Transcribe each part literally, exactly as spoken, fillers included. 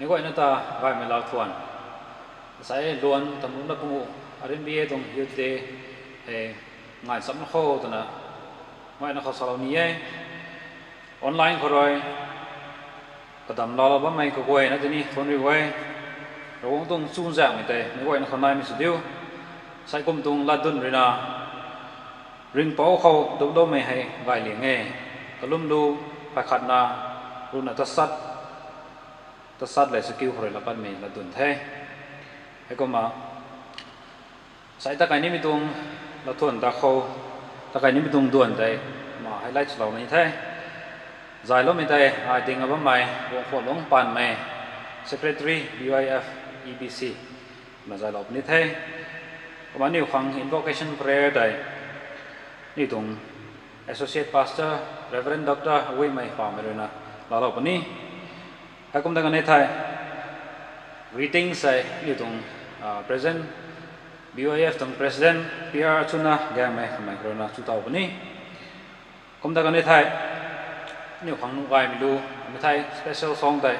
Meic guayna ta gaymei lau thuan. Asai luan tamrucna panguh R N B A tuang Youth Day hei ngai cham na kho twna guayna khou salou ni e. Online khou rui kadam laalou bammei kaguayna tini thuan riu e. Ravguangc tuang chuzaenghmei tei meic guayna khou naimei sw diu. Sai kum tuang latdun ruina Ringhpouc khou duploumei hei gay liang e. Kalum lu phay khatna ruhna tasat, tasat lev sakiu khou rui laa patmei latdun the. Heikumna sai takai nimei tuang lathuan ta khou, takai nimei tuang duan tei ma highlight swlou ni the. Zayloumei tei ai ding a bammei Guangkhualung Panmei, Secretary B Y F E B C, na zaylou puni the. Kumna aniu khang invocation prayer tei aniu tuang Associate Pastor Reverend Doctor Awimei Pamei ruina laalou puni. Heikum ta kanei thei greetings hei aniu tuang President, B Y F tuang President P R Chuna Gaengmei kamei ruina chu taw puni. Kum ta kanei thei aniu khang nuh gaymei lu, mi thei special song tei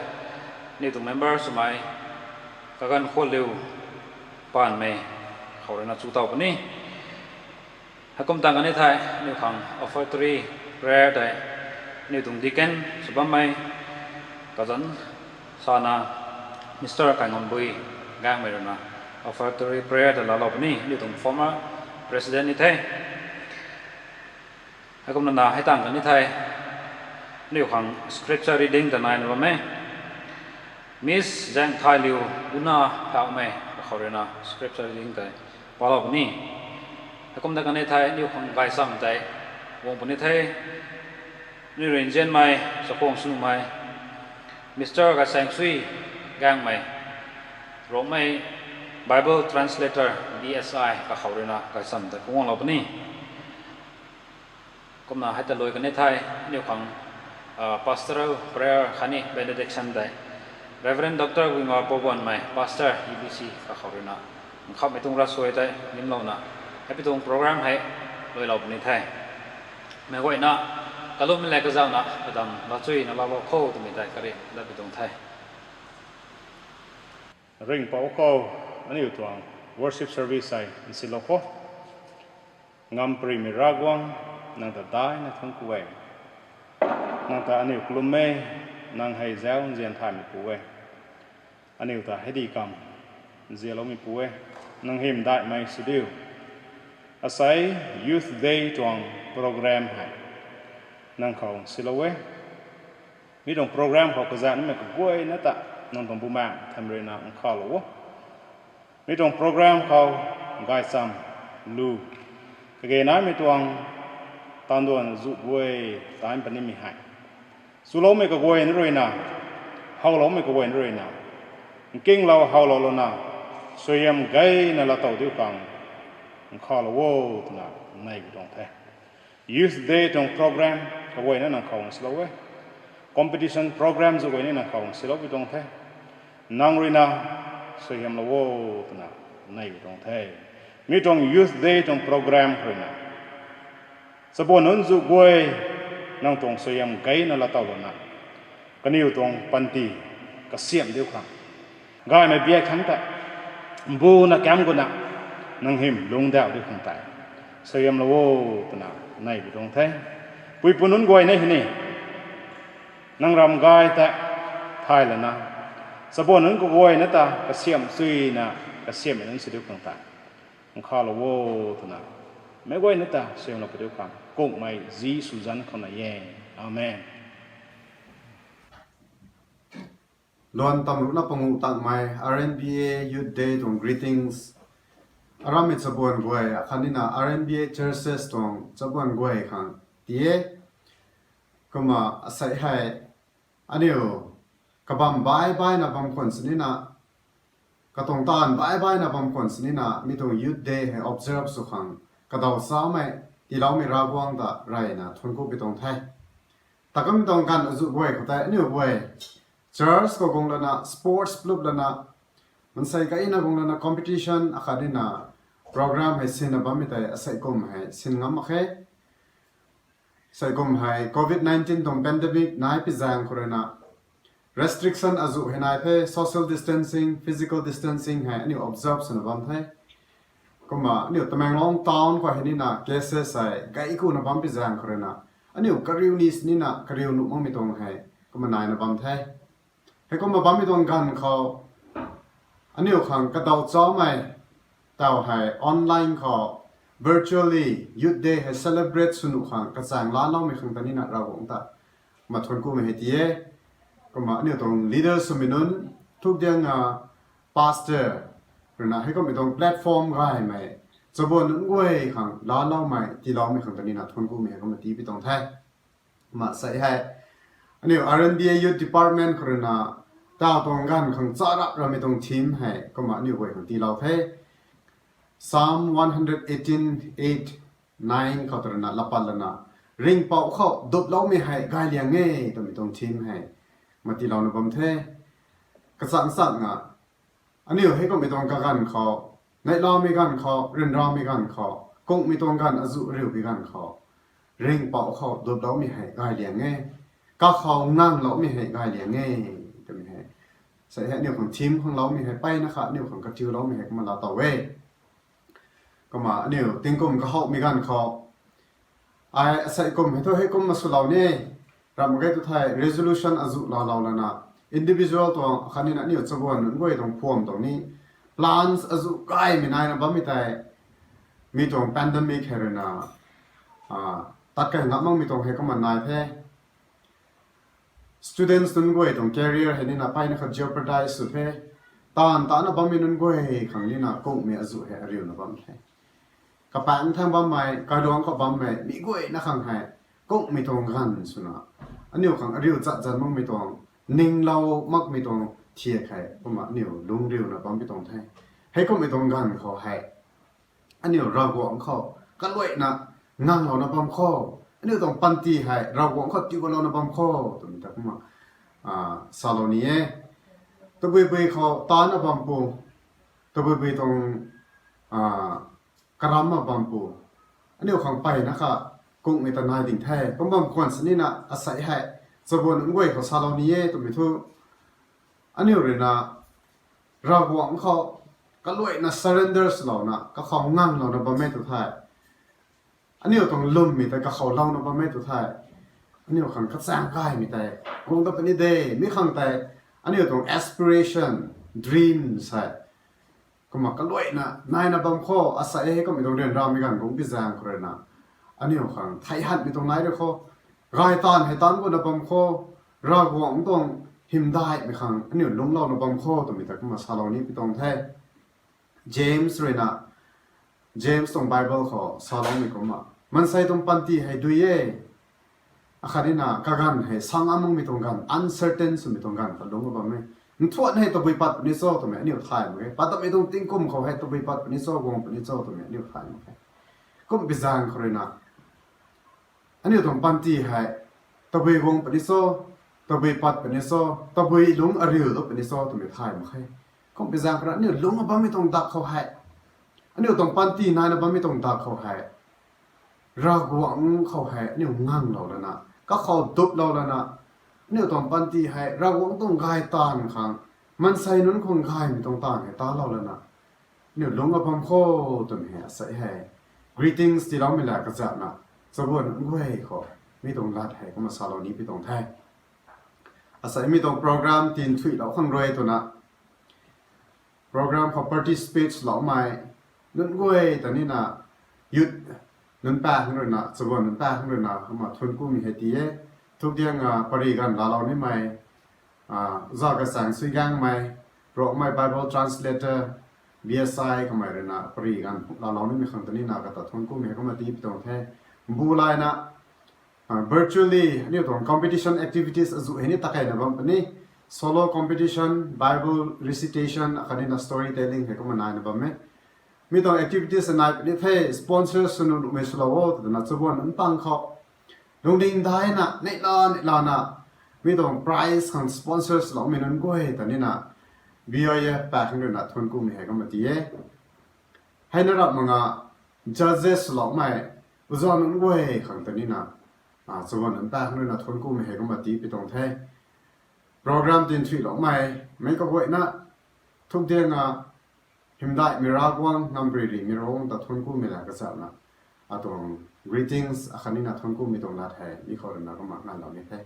aniu tuang member swmei Kaganv Khuanliu Panmei khou ruina chu taw puni. Heikum ta kanei thei aniu khang offertory prayer tei aniu tuang deacon sw bammei kazanc sana Mister Kaingamvbui Gaengmei ruina offertory prayer ta laalou puni, aniu tuang former president ni the. Heikumna na hei tang kanei thei aniu khang scripture reading ta naina bam e. Miss Zaengthailiu Una Phauhmei kakhou ruina scripture reading tei palou puni. Heikum ta kanei thei aniu khang gaychamv tei guang puni the. Aniu rui nzianmei chakhwang swnuhmei Mister Gaysaengsui Gaengmei, Rongmei Bible Translator, B S I kakhou ruina gaychamv tei kaguanglou puni. Kumna hei ta lui kanei thei aniu khang pastoral prayer khatni benediction tei Reverend Doctor Guinga Poubonmei, Pastor, E B C kakhou ruina nkhamhmei tuang ravsuai tei nimlouna hei pi tuang program hei luilou puni the. Meic guayna kalummei lev kazauhna kadam laachuina laalou kho twmei tei kari dat pi tuang the. Ringhpouc khou aniu tuang worship service hei nsilou kho. Ngamparymei Ravguangc, nang ta daihna thuanc ku e. Nang ta aniu kalum e, nang hei zauc nzian thaymeipu e. Aniu ta hei di kam nzianloumeipu e. Nang hym daihmei sw diu. Asei Youth Day tuang program hei nang khou nsilou e. Mi tuang program khou kazanc nimei kaguayna ta nang tuang Bumaengh Nthanmei ruina nkhavlou o. Mi tuang program khou gaychamv lu kage naimei tuang tanduan zu guay taanc punimei hei swloumei kaguayna ruina, howloumei kaguayna ruina nkinglou howlou louna suaihiam gayna laatow diu khang nkhavlou o twna neipui tuang the. Youth Day tuang program kaguayna nang khou nsilou e. Competition program zu guayna nang khou nsilou pui tuang the. Nang ruina suaihiamlou o twna neipui tuang the. Mi tuang Youth Day tuang program khou ruina chabuan nunc zu guay nang tuang suaihiam gayna laatow louna kaniw tuang panty kasiamh diu khang, gaymei biak khang tei mbuna kam guna nang hym lungcdauh diu khang tei suaihiamlou o twna neipui tuang the. Puipu nunc guayna hei ni nang ram gay tei thay lana chabuan nunc kaguayna ta kasiamh suina kasiamhmei nunc sw diu khang tei nkhavlou o twna meic guayna ta suaihiamlou pu diu khang Kummei Jisu zanc khou nei e. Amen. Luan tamruhna panguh tangmei R N B A Youth Day tuang greetings arammei chabuan guay akhatnina R N B A churches tuang chabuan guay khang ti e. Kumna asei hei aniu kabamv baih baihna bam khwan sinina, katuang taanv baih baihna bam khwan sinina mi tuang Youth Day hei observe sw khang kadaw samei tiiloumei Ravguangc ta reyna thuanc ku pi tuang the. Takamei tuang ganv azuh guay khou tei aniu guay church khou guang lana, sports plup lana, mansei kaina guang lana, competition akhatnina program hei sinna bammei tei asei kum hei sin ngam mak khe. Asei kum hei covid nineteen tuang pandemic nai pi zaeng khou ruina Restriction azuh hei nai the, social distancing, physical distancing hei aniu observe swna bam the. Kumna aniu Tamenglong town khou hei nina cases hei gay kuna bam pi zaeng khou ruina, aniu kariu ni sinina kariu nuh makmei tuang hei kumna naina bam the. Heikumna bammei tuang ganv khou aniu khang kadaw chaumei taw hei online khou virtually Youth Day hei celebrate sw nuh khang kachaeng laaloumei khang ta nina Ravguangc ta kumna thuanc kumei hei ti e. Kumna aniu tuang leader swmei nunc, thuk diang a pastor ruina heikumhmei tuang platform gaymei chabuan nunc guay khang laaloumei tiiloumei khang ta nina thuanc kumei hei kumna tiipui tuang the. Kumna sei hei aniu R N B A Youth Department khou ruina taw tuang ganv khang charap ramei tuang theme hei kumna aniu guay khang tiilou the. Psalm one hundred eighteen eight, nine khou ta ruina lapat lana, ringhpouc khou duploumei hei gay liang e twmei tuang theme hei kumna tiilouna bam the. Kachang changna aniu heikumhmei tuang kaganv khou, neihlamei ganv khou, ryanramei ganv khou, kunghmei tuang ganv azuh ariu pi ganv khou, ringhpouc khou duploumei hei gay liang e, kakhou ngangloumei hei gay liang e twmei hei sei hei aniu khang theme khang loumei hei mpeyna kha aniu khang katiuloumei hei kumna laatow e. Kumna aniu tingkum kahouhmei ganv khou, ai asei kum hei thu heikumna swlou ni, ramh mak ge tu thei resolution azuh laalou lana, individual tuang khatnina aniu chabuan nunc guay tuang phuam tuang ni, plans azuh gaymei naina bammei tei, mi tuang pandemic hei ruina tat kay ngam makmei tuang hei kumna nai the. Students nunc guay tuang career hei nina mpeyna kha jeopardize sw the. Taanv tana bammei nunc guay khang nina kunghmei azuh hei ariuna bam the. Kapaengc thang bammei, kailuangc khou bammei mi guayna khang hei kunghmei tuang ganv swna, aniu khang ariu chat zan makmei tuang, ninglou makmei tuang thiak hei kumna aniu lungcriuna bam pi tuang the. Heikumhmei tuang ganv khou hei aniu Ravguangc khou kaluaina nganglouna bam kho, aniu tuang panty hei Ravguangc khou tiilouna bam kho twmei ta kumna salou ni e. Tabuibui khou tana bam pu, tabuibui tuang karamna bam pu, aniu khang mpeyna kha kunghmei ta nai ding the. Kum bam khwan sinina asei hei chabuan nunc guay khou salou ni e twmei thu, aniu ruina Ravguangc khou kaluaina surrender swlouna kakhou nganglouna bammei tu thei, aniu tuang lwmmei tei kakhou louna bammei tu thei, aniu khang kachaeng gaymei tei guang dat puni de. Mi khang tei aniu tuang aspiration, dreams hei kumna kaluaina naina bam kho, asei heikumhmei tuang ryanramei ganv guang pi zaeng khou ruina, aniu khang thei hanmei tuang nai rui kho, gay taanv hei taanc guna bam kho, Ravguangc tuang hymdaihmei khang aniu lungclouna bam kho twmei ta kumna salou ni pi tuang the. James ruina, James tuang Bible khou saloumei kumna, maansei tuang panty hei dui e, akhatnina kaganv hei sang amakmei tuang ganv, uncertain swmei tuang ganv kha lungc bam e. Nthuan hei tabui pat puni cho twmei aniu thay mak e. Pat tatmei tuang tingkum khou hei tabui pat puni cho, guang puni cho twmei aniu thay mak e. Kum pi zaeng khou ruina, aniu tuang panty hei tabui guang puni cho, tabui pat puni cho, tabui lungc ariu dat puni cho twmei thay mak khe. Kum pi zaeng khou rui aniu lungc bammei tuang dak khou hei, aniu tuang panty naina bammei tuang dak khou hei, Ravguangc khou hei aniu nganglou lana, kakhou duplou lana, aniu tuang panty hei Ravguangc tuang gay taanv khang, maansei nunc khang gaymei tuang taanv hei talou lana, aniu lungc bam kho twmei hei asei hei greetings tiiloumei la kazatna, chabuan nunc guay khou mi tuang lat hei kumna salou ni pi tuang the. Asei mi tuang program tinthuilou khang rui twna, program khou participate swloumei nunc guay ta nina, youth nunc paeng ruina, chabuan nunc paeng ruina kumna thuanc kumei hei ti e. Thuk diang a pary ganv laalou nimei, za kachaeng sui gangmei, Rongmei Bible translator, B S I kamei ruina pary ganv laalou nimei khang ta nina kata thuanc kumei hei kumna ti pi tuang the. Mbu layna, virtually aniu tuang competition activities azuh hei ni takeina bam puni. Solo competition, Bible recitation, akhatnina storytelling hei kumna naina bam e. Mi tuang activities nai puni the, sponsor sw nuh nuhmei swlou o twna chabuan nunc pang khou lungding daina, neihla neihlana, mi tuang prize khang sponsor swloumei nunc guay ta nina, B I F paeng ruina thuanc kumei hei kumna ti e. Heina rap mak nga, judges swloumei, uza nunc guay khang ta nina, chabuan nunc paeng ruina thuanc kumei hei kumna ti pi tuang the. Program tinthuiloumei meic kaguayna, thukdiang a, hymdaihmei Ravguangc, ngamparymei Ravguangc ta thuanc kumei la kachana, atuang greetings akhatnina thuanc kumei tuang lat hei mi khou rui na kumna nganvlou ni the.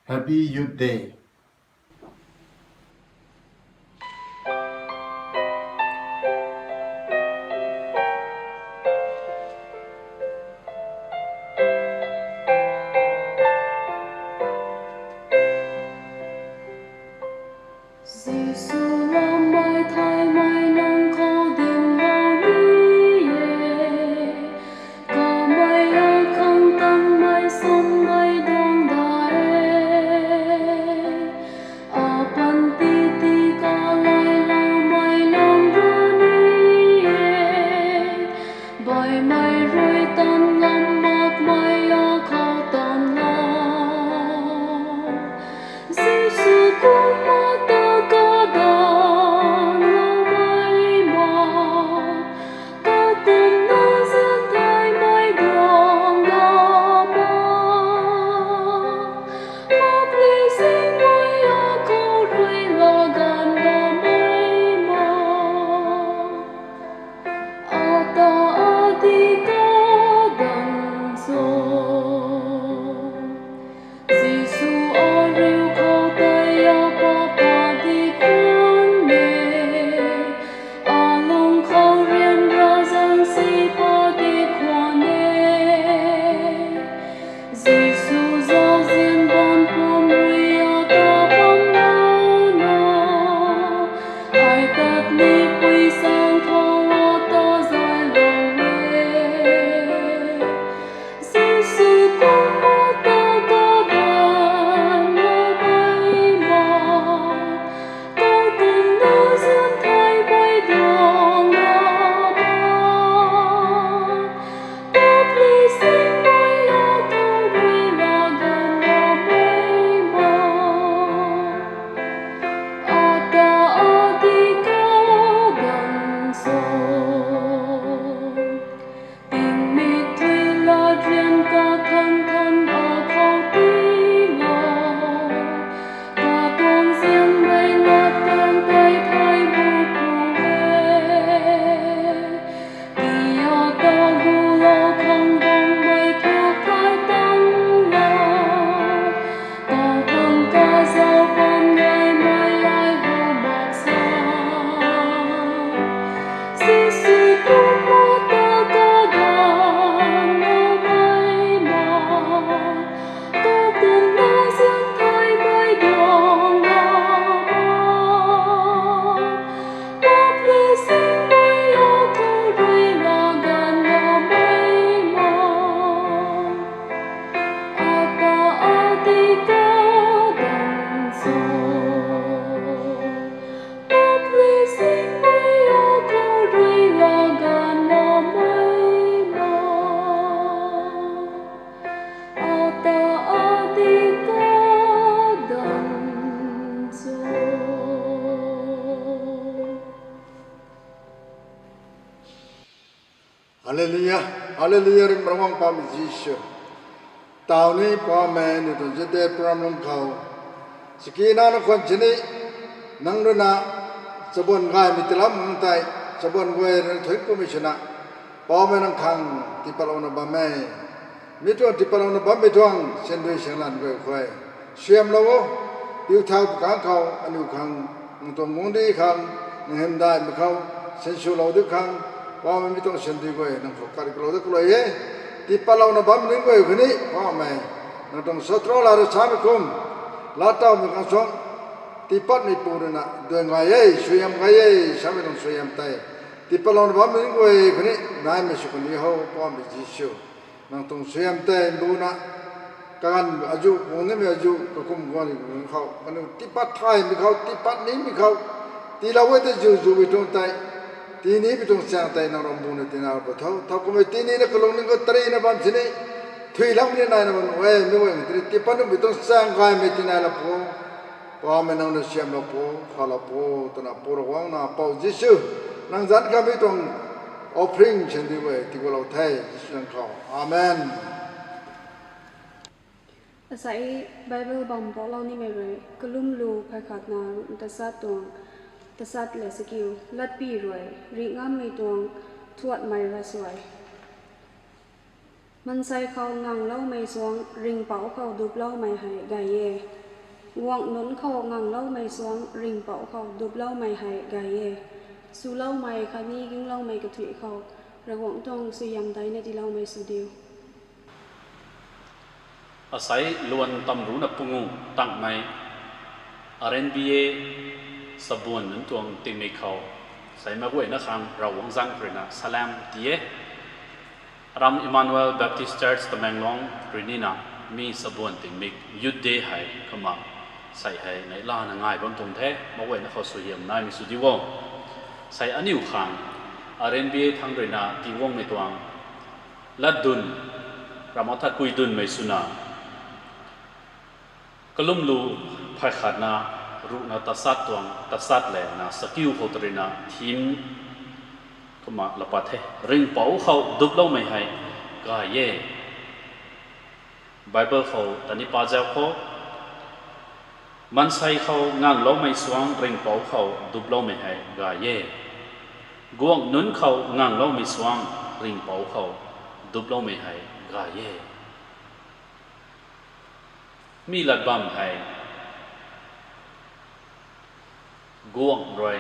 Happy Youth Day. Jisu lammei thaymei nang khou dinlou ni e, kamei akhang tangmei summei duang da e, apanty ti kalailoumei nang rui ni e, baihmei rui tan ngam makmei akhou tanlou. Jisu kumna ta kadanvloumei ma, kakumna zian thaymei duang na ma, public singmei akhou rui laganvloumei ma, ata adi kadanv cho. Jisu ariu khou tei apa padi khwan e, alung khou ryanra zaeng si padi khwan e. Jisu zauzian baan pum rui ata bam lana, ai tat ni pui sang khou ata zaylou e. Jisu kumna ta kadanvloumei ma, kakumna zian thaymei duang na ma, public singmei akhou rui laganvloumei ma, ata adi kadanv cho. Tingmik tui lat rian kathan than akhou tiilou, katuang zianmei lat kan tei thay bu pu e. Tii ata gulou khang guangmei thuk thay tang la, kau thang kazauh pan gaymei ai how mak sa. Jisu kumna ta kadanvloumei ma, kakumna zian thaymei duang na ma, public singmei akhou rui laganvloumei ma, ata adi kadanv cho. Public singmei akhou rui laganvloumei ma, ata adi kadanv cho. Hallelujah, Hallelujah, rim Ravguangc Pamei Jisu. Taw ni Pamei, ni tuang zite program lung khou, chikina na khwan sini, nang rui na, chabuan gaymei tiilam tei, chabuan guay rui thuanc kumei swna, Pamei nang khang tiipatlouna bam e. Mi tuang tiipatlouna bammei tuang sandui sanglan guay khou suaihiamlou o. Piu thau pwkhang khou aniu khang, nang tuang guangcdic khang, nang hymdaihmei khou sinswlou di khang, Pamei mi tuang sandui guay nang khou kariklou da kalui e. Tiipatlouna bam nunc guay khatni Pamei, nang tuang satro la rui samei kum, laatowmei khang suang, tiipatmeipu rui na duan gay e, suaihiam gay e samei tuang suaihiam tei, tiipatlouna bam nunc guay khatni naimei sw kani hou Pamei Jisu. Nang tuang suaihiam tei mbuna, kaganv azuh, guang nimei azuh, kakum guang ni guang khou, kaniw tiipat thaymei khou, tiipat nimei khou, tiilou e tei zuzuhmei tuang tei, tinimei tuang chaeng tei nang rui mbuna tina pu tho. Thowkumhmei tini na kalung ning khou tarina bam sini, thuilam ni naina bam e, mi guay tini tiipat nuhmei tuang chaeng gaymei tina lou pu. Pamei nang rui siamlou pu, khalou pu, twna Pu Ravguangc na Pou Jisu, nang zanc khamei tuang offering sandui guay tiigualou the, Jisu zanc khou. Amen. Asei Bible bam paclou nimei rui, Kalumlu phay khatna ruhna tasat tuang, tasat le sakiu, latpy rui, rih ngammei tuang, thuatmei ravsuai. Mansei khou ngangloumei suang ringhpouc khou duploumei hei gay e. Guangh nunc khou ngangloumei suang ringhpouc khou duploumei hei gay e. Swloumei khatni gingloumei kathuic khou, Ravguangc tuang suaihiam daina tiiloumei sw diu. Asei luan tamruna pungu tangmei R N B A Sabuan nunc tuang tingmik khou, sei maguayna khang Ravguangc zanc khou ruina salam ti e. Aram Emmanuel Baptist Church Tamenglong rui nina mi Sabuan tingmik Youth Day hei kumna sei hei neihlana ngai bam tuang the, maguayna khou suaihiam naimei sw di o. Sei aniu khang R N B A thangc ruina tiiguangmei tuang latdun, ramh atha kuidunmei swna, Kalumlu phay khatna ruhna tasat tuang, tasat le na sakiu khou ta ruina theme kumna lapat the. Ringhpouc khou duploumei hei gay e. Bible khou tani pa zau khou, mansei khou ngangloumei suang ringhpouc khou duploumei hei gay e. Guangh nunc khou ngangloumei suang ringhpouc khou duploumei hei gay e. Mi latbam hei guangh rui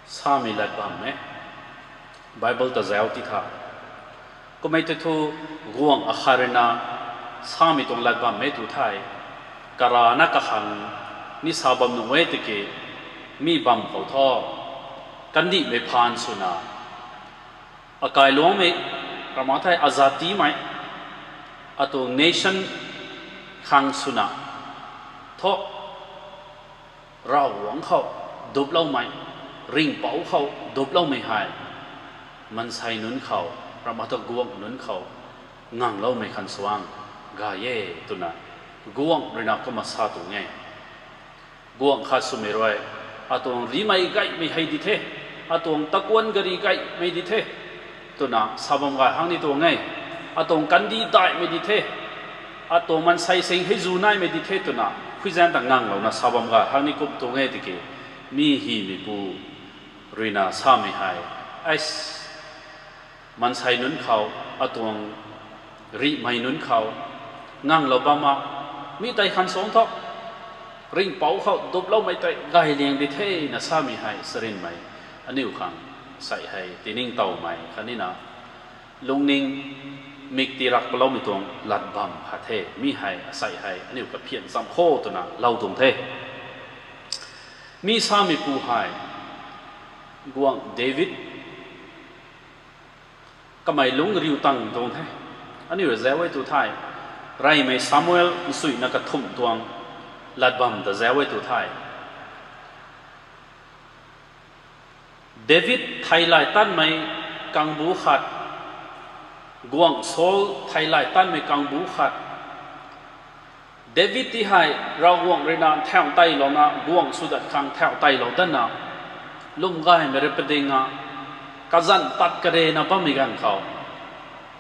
samei latbam e. Bible ta zau ti tha. Kummei tei thu guangh akhat ruina samei tuang latbam e tu thei, karana kakhang ni sa bam nuh e tiki, mi bam khou thu, kandihmei phaan swna, akailuangmei, ramh thei azatimei, atuang nation khang swna thu, Ravguangc khou duploumei, ringhpouc khou duploumei hei, mansei nunc khou, ramh ta guangh nunc khou ngangloumei khang suang gay e twna guangh ruina kumna sa tuang e. Guangh khat swmei rui, atuang rimei gaymei hei di the, atuang takuan gari gaymei di the, twna sa bam gay hang ni tuang e. Atuang kandih daihmei di the, atuang mansei sing hei zu naimei di the twna, khuizaeng ta nganglouna sa bam gay hang ni kum tuang e tiki, mi hymeipu ruina samei hei, ais, mansei nunc khou, atuang rihmei nunc khou nganglou bam a, mi tei khang suang thu, ringhpouc khou duploumei tei gayliang di thena samei hei sarinmei, aniu khang sei hei tiningtowmei khatnina lungning mik tirak paloumei tuang latbam khat the. Mi hei asei hei aniu kaphian cham kho twna lou tuang the. Mi sameipu hei guangh David kamei lungc riu tang tuang the. Aniu zauc e tu thei, reymei Samuel nsuina kathumh tuang latbam ta zauc e tu thei, David theilay tanmei kangbu khat, guangh Saul theilay tanmei kangbu khat. David ti hei Ravguangc ruina thau teilouna guangh sw dat khang thau teilou datna, lwm gaymei rui padinga, kazanc tat karena bammei ganv khou,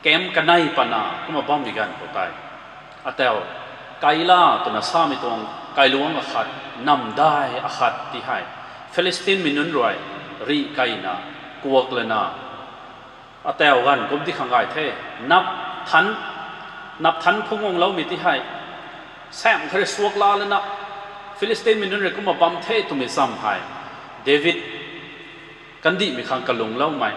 camp kanei patna kumna bammei ganv khou tei, atau Kaila twna samei tuang kailuangc akhat, namdai akhat ti hei, Philistinemei nunc rui rih keyna kuak lana, atau ganv kum ti khang gay the, nap than, nap than phungc guangloumei ti hei, sam khat rui suak la lana, Philistinemei nunc rui kumna bam the twmei cham hei, David kandihmei khang kalungloumei,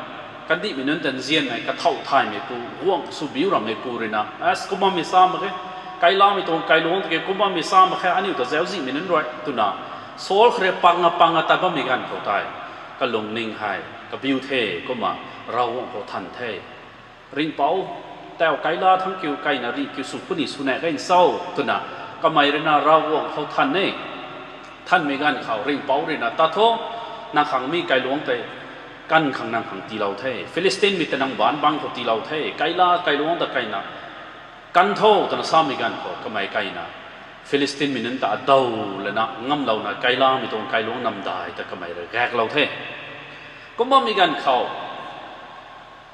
kandihmei nunc ta nzianmei, kathau thaymeipu, guangh sw biu rammeipu ruina, as, kum bammei sa mak khe, Kailamei tuang kailuangc tiki kum bammei sa mak khe, aniu ta zauczihmei nunc rui twna, Saul khat rui panga panga tat bammei ganv khou tei, kalungning hei kabiu the, kumna Ravguangc khou than the. Ringhpouc, tau Kaila thangc kiu keyna rih kiu sw puni sw na gan cho twna, kamei ruina Ravguangc khou than e. Thanmei ganv khou Ringhpouc ruina, tat tho, nang khang mi kailuangc tei kan khang nang khang tiilou the, Philistinemei ta nang baanc bangc khou tiilou the, Kaila kailuangc ta keyna kan tho twna samei ganv khou kamei keyna, Philistinemei nunc ta adaw lana ngamlouna Kailamei tuang kailuangc namdai ta kamei rui gaeklou the. Kum bammei ganv khou,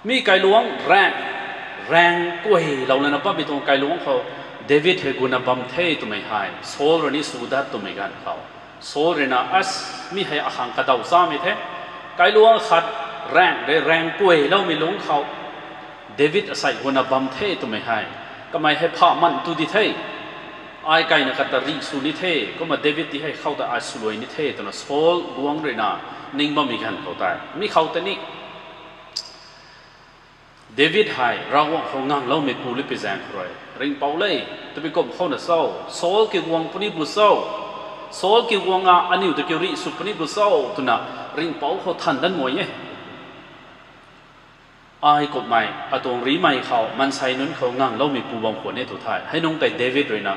mi kailuangc raeng, raeng kuaylou lana bammei tuang kailuangc khou, David hei guna bam the twmei hei Saul rui ni sw dat twmei ganv khou, Saul rui na, as, mi hei akhang kadaw chamei the, kailuang khat raeng rui raeng kuayloumei lungc khou David asei guna bam the twmei hei, kamei hei pha man tu di the, ai kaina kata rih sw ni the, kumna David ti hei khou ta ai swluai ni the twna Saul guangc rui na ning bammei ganv khou tei, mi khou tei ni David hei Ravguangc khou ngangloumei pu le pi zaeng khou rui, ringhpouc le, tabui kum khou na cho, Saul ki guang puni bu cho, Saul ki guang a aniu ta kiu rih sw puni bu cho twna ringhpouc khou than dan mei e. Ai kumhmei atuang rimei khou maansei nunc khou ngangloumei pu bam khwan e tu the. Hei nungc tei David rui na,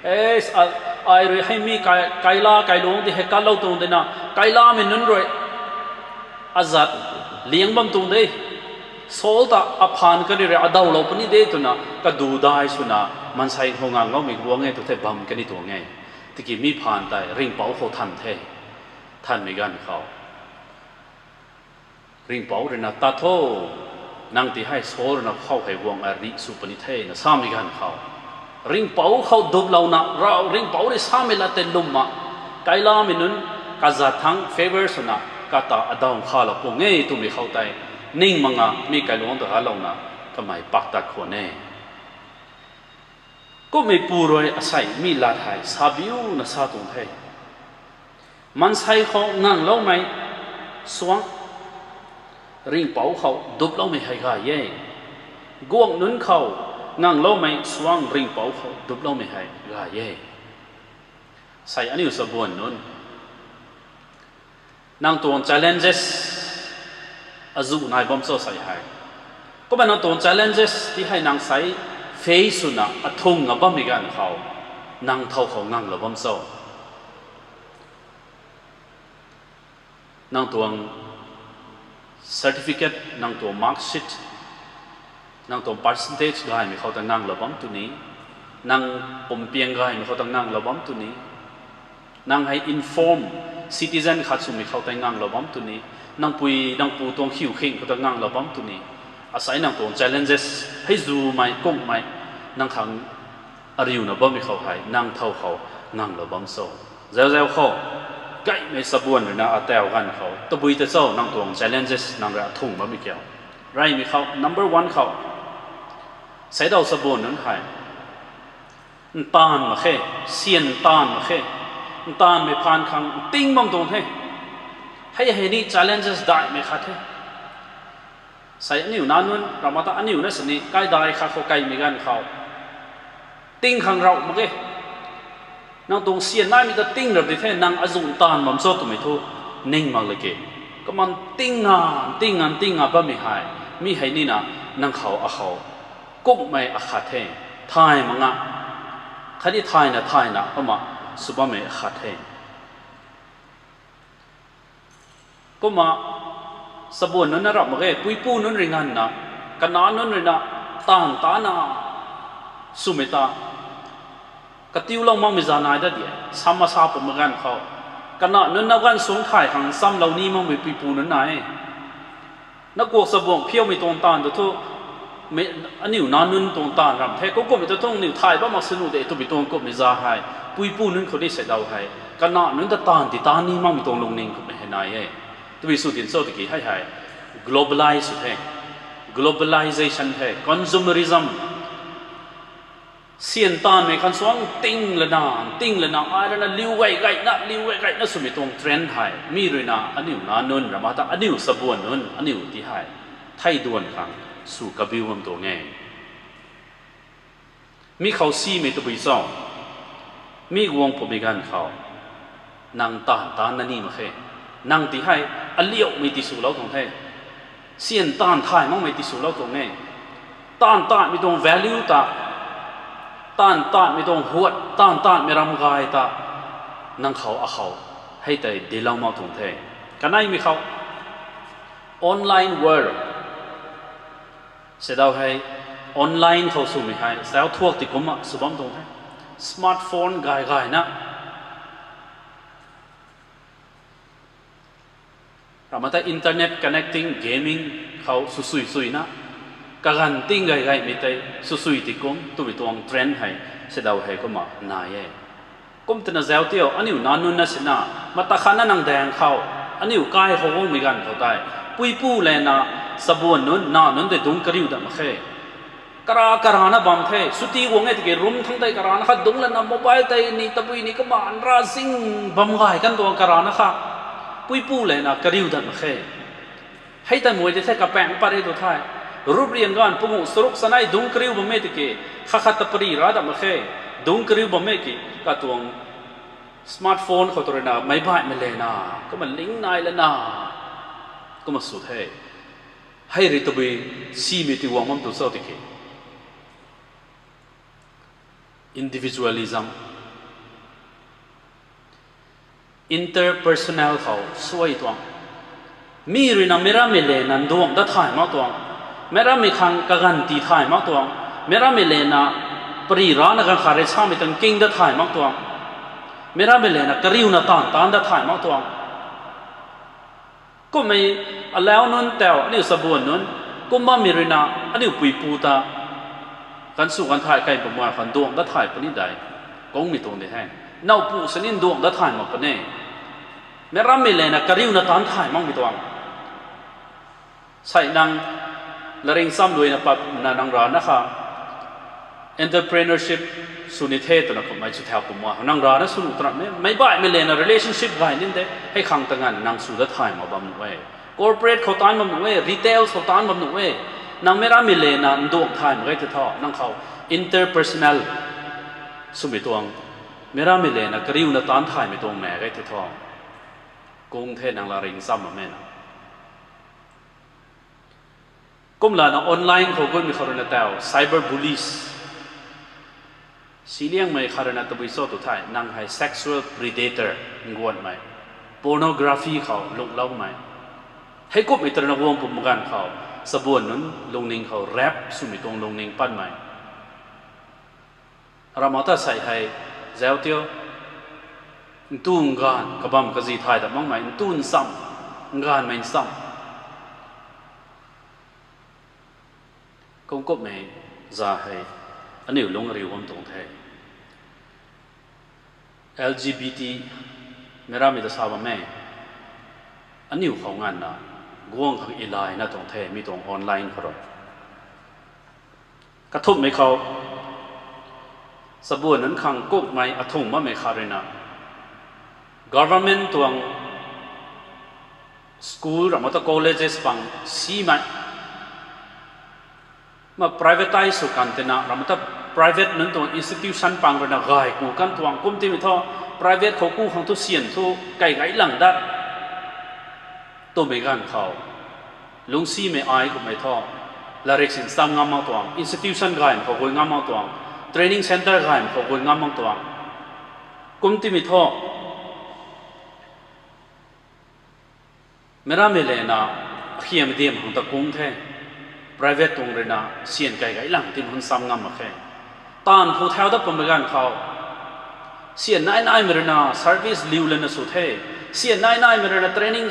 e, ai rui hei mi kai, kaila kailuang di hei katlou tuang di na, kailamei nunc rui azat liang bam tuang de, Saul ta aphaan kani rui adawlou puni de twna kadu dai swna maansei khou ngangloumei guang e tu the bam kani tuang e. Tiki mi phaan tei ringhpouc khou than the, thanmei ganv khou ringhpouc rui na, tat tho, nang ti hei Saul rui na khou hei guang a rih sw puni the na samei ganv khou, ringhpouc khou duplouna, Rav ringhpouc rui samei lat tei lwmna, kailamei nunc kazat thangc favour swna kata adaw khalou pung e twmei khou tei, ning mak nga mi kailuang ta galouna kamei pak tat khwan e. Kumhmei pu rui asei mi lat hei sabiuna sa tuang the. Maansei khou ngangloumei suangc ringhpouc khou duploumei hei gay e. Guangc nunc khou ngangloumei suangc ringhpouc khou duploumei hei gay e. Sei aniu chabuan nunc, nang tuang challenges azuh nai bam cho sei hei? Kumna nang tuang challenges ti hei nang sei face swna athung a bammei ganv khou, nang thow khou nganglou bam cho? Nang tuang certificate, nang tuang mark sheet, nang tuang percentage gaymei khou ta nganglou bam tw ni, nang pumpiang gaymei khou ta nganglou bam tw ni, nang hei informed citizen khat swmei khou tei nganglou bam tw ni, nang pui nang pu tuang khiu khing khou ta nganglou bam tw ni, asei nang tuang challenges hei zumei kumhmei nang khang ariuna bammei khou hei nang thow khou nganglou bam cho? Zauc zauc khou, gaymei chabuan rui na ataw ganv khou tabui ta cho nang tuang challenges nang rui athung bammei kiu? Reymei khou number one khou, seidaw chabuan nunc hei ntaanv mak khe, syan ntaanv mak khe, ntaanvmei phaan khang nting bam tuang the. Hei hei ni challenges daihmei khat the. Sei aniu nac nunc ramh ta aniu na sini kaidai khat khou kaimei ganv khou ting khang rauh mak ge. Nang tuang syan naimei ta ting rap di the, nang azuh ntaanv bam cho twmei thu ning mak le ke. Kumna nting a, nting a, nting a bammei hei, mi hei nina nang khou akhou kumhmei akhat the, thay mak nga, khatni thayna thayna kumna sw bammei akhat the. Kumna chabuan nunc na rap mak ge, puipu nunc rui nganvna, kanac nunc rui na taanv tana swmei ta katiulou makmei za nai dat di e, sam masa pwmei ganv khou. Kanac nunc na ganv suangc thay khang nchamlou ni makmei puipu nunc nai e. Na kuak chabuang phiaumei tuang taanv tu thu, aniu nac nunc tuang taanv ramh the, kum kumhmei ta thu aniu thay bam mak sini de twmei tuang kumhmei za hei, puipu nunc khou ni seidaw hei, kanac nunc ta taanv ti tan ni makmei tuang lungning kumhmei hei nai e. Twmei sw tin cho tiki hei hei globalize sw the, globalization the, consumerism. Syan taanvmei khang suangc nting lana, nting lana, ai rui na liu gay gayna, liu gay gayna swmei tuang trend hei mi rui na aniu nac nunc ramh ta aniu chabuan nunc aniu ti hei thei duan khang sw kabiu bam tuang e. Mi khou simei tabui cho? Mi guang pwmei ganv khou nang taanv taanv na ni mak khe. Nang ti hei aliaumei tiswlou tuang the. Syan taanv thay makmei tiswlou tuang e. Taanv taanvmei tuang value ta, taanv taanvmei tuang huat, taanv taanvmei ram gay ta nang khou akhou hei tei dilou mak tuang the. Kaneimei khou online world, seidaw hei online khou swmei hei seidaw thuak ti kumna sw bam tuang the. Smartphone gay gayna ramh ta internet connecting, gaming khou sw sui suina, Kaganv ting gay gaymei tei swsui ti kum twmei tuang trend hei, sidaw hei kumna nai e. Kum twna zauc tio, aniu nac nunc na sina, mata khatna nang daeng khou, aniu kai khou guangmei ganv khou tei, puipu lana, sabuan nunc, nac nunc tei dungc kariu dat mak khe. Kara karana bam the, suti guang e tiki room thangc tei karana khat dungc lana mobile tei ni tabui ni kumna nra zing bam gay kan tuang karana kha. Puipu lana kariu dat mak khe. Hei tei mei tei the kapaeng pat e tu the. Rup rian ganv punguh charuk chanei dungc kariu bam e tiki, khat khat ta pari ra dat mak khe. Dungc kariu bam e ki, katuang smartphone khou tu ruina meic baihmei lana, kumna ling nai lana, kumna sw the. Hei rui tabui simei ti guang bam tu cho tiki, individualism, interpersonal khou suai tuang. Mi ruina meic rammei lana nduang dat thay mak tuang. Meic rammei khang kaganv ti thay mak tuang. Meic rammei lana pari rana ganv khat rui samei tuang king dat thay mak tuang. Meic rammei lana kariuna taanv taanc dat thay mak tuang. Kummei alau nunc tau, aniu sabuan nunc, kum bammei ruina, aniu puipu ta, kan sw kan thay kai pamei khou nduang dat thay puni dei, kungmei tuang de he. Nowpu sini nduang dat thay mak puni. Meic rammei lana kariuna taanc thay makmei tuang. Sei nang, laring cham luina patna nang rana kha, entrepreneurship sw ni the twna kummei sw thau kumna nang rana sw nuh twna mei, meic baihmei lana relationship gay nin de, hei khang ta nganv nang sw dat thay mak bam nuh e. Corporate khou taanc bam nuh e, retail khou taanc bam nuh e. Nang meic rammei lana nduang thay mak ge the thu, nang khou interpersonal swmei tuang, meic rammei lana kariuna taanc thaymei tuang mei ge the thu, kung the nang laring cham bammei na. Kumlana online khou guangmei khou ruina tau cyber bullies, siliangmei khat ruina tabui cho tu the, nang hei sexual predator, nguanmei, pornography khou lungloumei, hei kummei ta ruina guang pum ganv khou, sabuan nunc lungning khou rape swmei tuang lungning patmei. Ramh ta sei hei, zauc tio, ntu nganv kabam kazi thay dat makmei, ntu ncham, nganvmei ncham, kum kummei za hei, aniu lung ariu bam tuang the. L G B T, meic rammei ta sa bam e, aniu khou nganvna, guang khang ilayna tuang the, mi tuang online khou rui. Kathumhmei khou, sabuan nunc khang kummei athung bammei khat ruina, government tuang school ramh ta colleges pang simei, ma privatize sw kan tina ramh ta private nunc tuang institution pang ruina gay ku kan tuang kum timei thu, private khou ku khang thu syan thu kai gay lang dat, twmei ganv khou, lungcsimei ai kummei thu, larik sin cham ngam mak tuang, institution gaymei khou gui ngam mak tuang, training centre gaymei khou gui ngam mak tuang, kum timei thu, meic rammei lana, akhiam diam khang ta kung the, private tuang ruina, syan kai gay lang tim hun cham ngam mak khe. Taanv phu thau dat pummei ganv khou, syan nai naimei ruina service liu lana sw the, syan nai naimei ruina training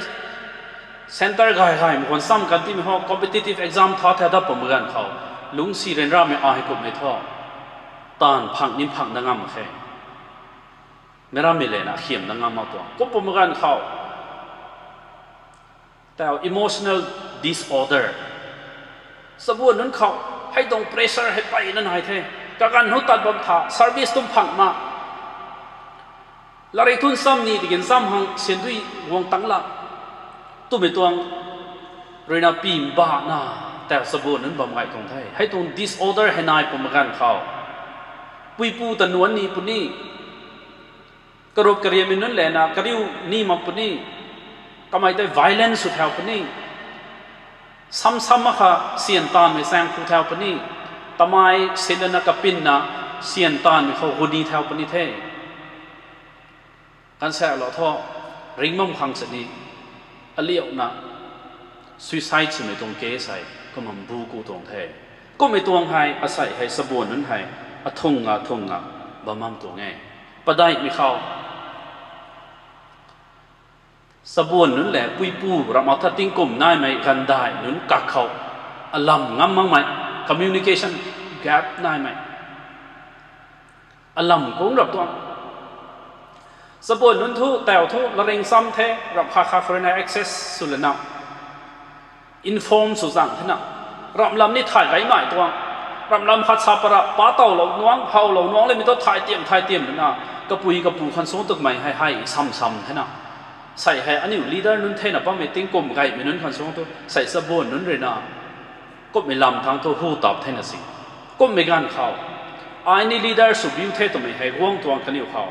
centre gay gaymei khwan cham kan timei ho competitive exam tha thau dat pummei ganv khou, lungcsi ryanramei ai kummei thu, taanv phang nim phang dat ngam mak khe. Meic rammei lana akhiam dat ngam mak tuang kum pummei ganv khou, tau emotional disorder, sabuan nunc khou, hei tuang pressure hei peyna nai the, kaganv hu tat bam tha service tum phang ma, larik thun cham ni tiki ncham hang syan dui guang tang la, twmei tuang ruina pimbana, tau sabuan nunc bam gay tuang the. Hei tuang disorder hei nai pummei ganv khou, puipu ta nuanc ni puni, karup kariammei nunc lana kariu ni mak puni, kamei tei violence sw thau puni, sam sam makha syan taanvmei chaeng phu thau puni, tamei silana kapinna syan taanvmei khou guni thau puni the. Kan salou thu, ringc bam khang sini, aliuna, suicide swmei tuang case hei kumna bu ku tuang the. Kummei tuang hei asei hei sabuan nunc hei, athung nga thung nga, bam bam tuang e. Padeihmei khou, sabuan nunc le puipu ramh ta tingkum naimei ganvdaih nunc kak khou, alam ngam makmei, Communication gap naimei. Alam kung rap tuang. Chabuan nunc thu, tau thu, laring cham the, ramh kha kha khou rui na access sw lana, inform sw zang thena, ramh lam ni thay gaymei tuang. Ramh lam khat sa para pa towlou nuang, howlou nuang le mi tu thay tiam, thay tiam lana, kapui kapu khan sung tukmei hei hei sam sam thena. Sei hei aniu leader nunc thena bammei tingkum gaymei nunc khan sung tu, sei chabuan nunc rui na, kumhmei lam thangc thu hu tap thena si. Kumhmei ganv khou, ai ni leader sw biu the twmei hei guang tuang kaniw khou.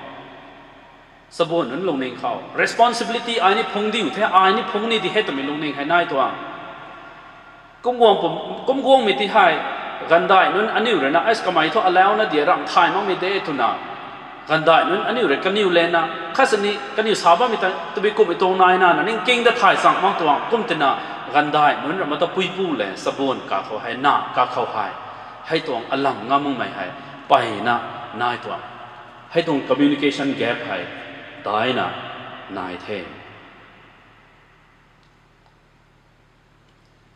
Chabuan nunc lungning khou responsibility ai ni phungc diu the, ai ni phungc ni di he twmei lungning hei nai tuang. Kum guang pum, kum guangmei ti hei, gandai nunc aniu rui na, as kamei thu alauna di ramh thay makmei de twna, gandai nunc aniu rui kaniw lana, khat sini kaniw sa bammei ta, tabui kumhmei tuang nai na, na ningking da thay chang mak tuang, kum tina, gandai nunc rui ma ta puipu le, chabuan kakhou hei na, kakhou hei, hei tuang alam ngam makmei hei, peyna, nai tuang. Hei tuang communication gap hei, daina, nai the.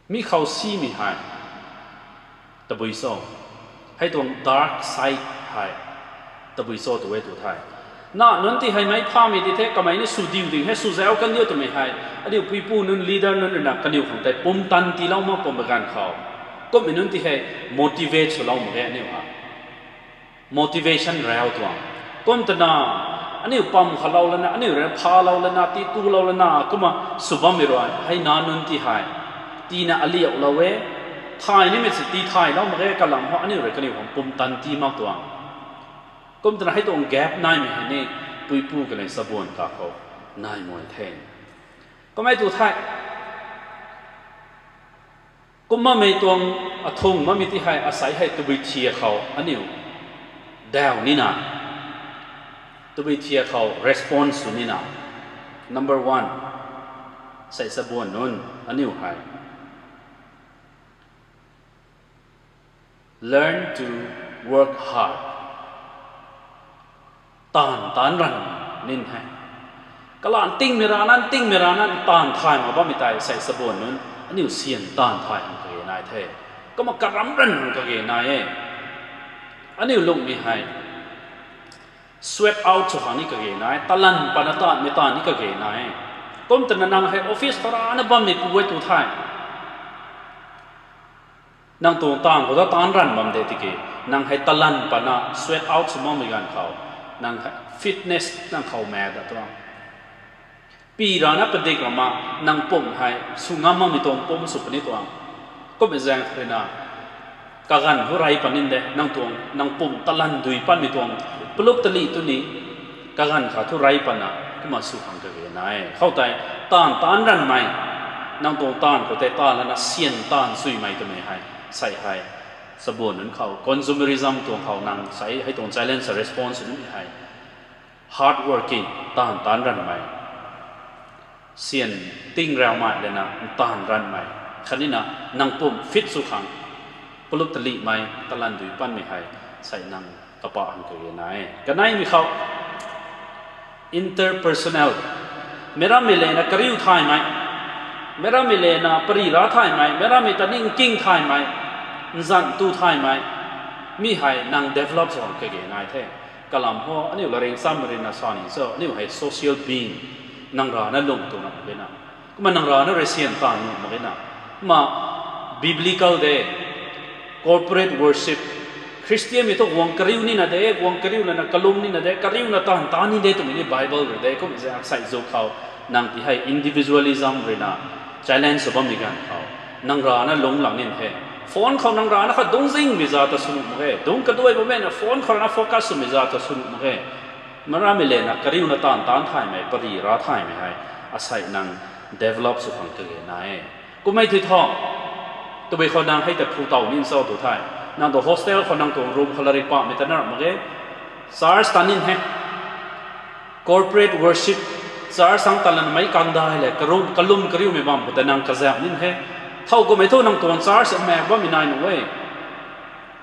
Mi khou simei hei, tabui cho. Hei tuang dark side hei, tabui cho tu e tu the. Na nunc ti hei meic phamei ti the, kamei ni sw diu ding hei, sw zauc kan diu twmei hei, aniu puipu nunc leader nunc rui na kaniw khang tei pumtan tiilou mak pum ba ganv khou. Kumhmei nunc ti hei motivate swlou mak ge aniu ha. Motivation rau tuang. Kum twna, aniu pam khalou lana, aniu rui phalou lana, ti tulou lana, kumna sw bammei rui, hei na nunc ti hei. Tina aliaulou e, thay nimei si ti thaylou mak ge kalam hou, aniu rui kaniw khang pumtan tii mak tuang. Kum twna hei tuang gap naimei hei ni, puipu kanei chabuan kakhou, nai mui the. Kumhmei tu the. Kumna mei tuang athung mamei ti hei asei hei tabui thiak khou aniu daw nina, tabui thiak khou response sw nina. Number one, sei chabuan nunc aniu hei learn to work hard. Taanv taanc ranv nin the. Kalan tingmei rana, tingmei rana taanv thay mak bammei tei sei chabuan nunc aniu syan taanv thay hang kage nai the. Kumna karam ranv hang kage nai e. Aniu lungmei hei sweat out sw khang ni kage nai, talan pana taanvmei taanv ni kage nai e. Kum twna nang hei office khou rana bammei pu e tu the. Nang tuang taanv khou ta taanc ranv bam de tiki, nang hei talan pana sweat out sw makmei ganv khou, nang hei fitness nang khou maek da tuang. Pi rana padik rama, nang pumc hei sw ngam makmei tuang pumc sw puni tuang. Kummei zaeng khou rui na, kaganv thu rey pat nin de, nang tuang, nang pumc talan dui patmei tuang, palup tali tu ni, kaganv kha thu rey patna, kumna sw khang kage nai e. Khoutei, taanv taanc ranvmei, nang tuang taanv khou tei taanv lana syan taanv suimei twmei hei, sei hei, chabuan nunc khou, consumerism tuang khou nang sei hei tuang challenge response nunc hei, hard working, taanv taanc ranvmei, syan ting raumei lana taanv ranvmei, khatnina nang pumc fit sw khang, palup talihmei, talan dui patmei hei, sei nang kapah hang kage nai e. Kaneimei khou, interpersonal, meic rammei lena kariu thaymei, meic rammei lena pari ra thaymei, meic rammei ta ningking thaymei, nzan tu thaymei, mi hei nang develop sw khang kage nai the. Kalam hou, aniu laring cham rui na sa ni cho, aniu hei social being, nang rana lung tuang na mak ge na. Kumna nang rana rui syan taanv nuh mak ge na. Kumna biblical de, corporate worship, Christian mei thu guang kariu nina de, guang kariu lana kalum nina de, kariuna taanv taanc ni de twmei ni Bible rui de, kum zaeng sei zu khou, nang ti hei individualism rui na, challenge sw bammei ganv khou, nang rana lungc lang nin the. Phone khou nang rana kha dungc zingmei za ta sw nuh mak ge, dungc kaduai bammei na phone khou rana focus swmei za ta sw nuh mak ge. Meic rammei lena kariuna taanv taanc thaymei, pari ra thaymei hei, asei nang develop sw khang kage nai e. Kummei tei thu, tabui khou nang hei ta phu tow nin cho tu the. Nang tu hostel khou nang tuang room khou larik pamei ta na ram mak ge. Church ta nin he. Corporate worship, church sang talanmei kangdai le, karum, kalum kariumei bam khou tei nang kazauh nin he. Thow kummei thu nang tuang church maek bammei nai nuh e.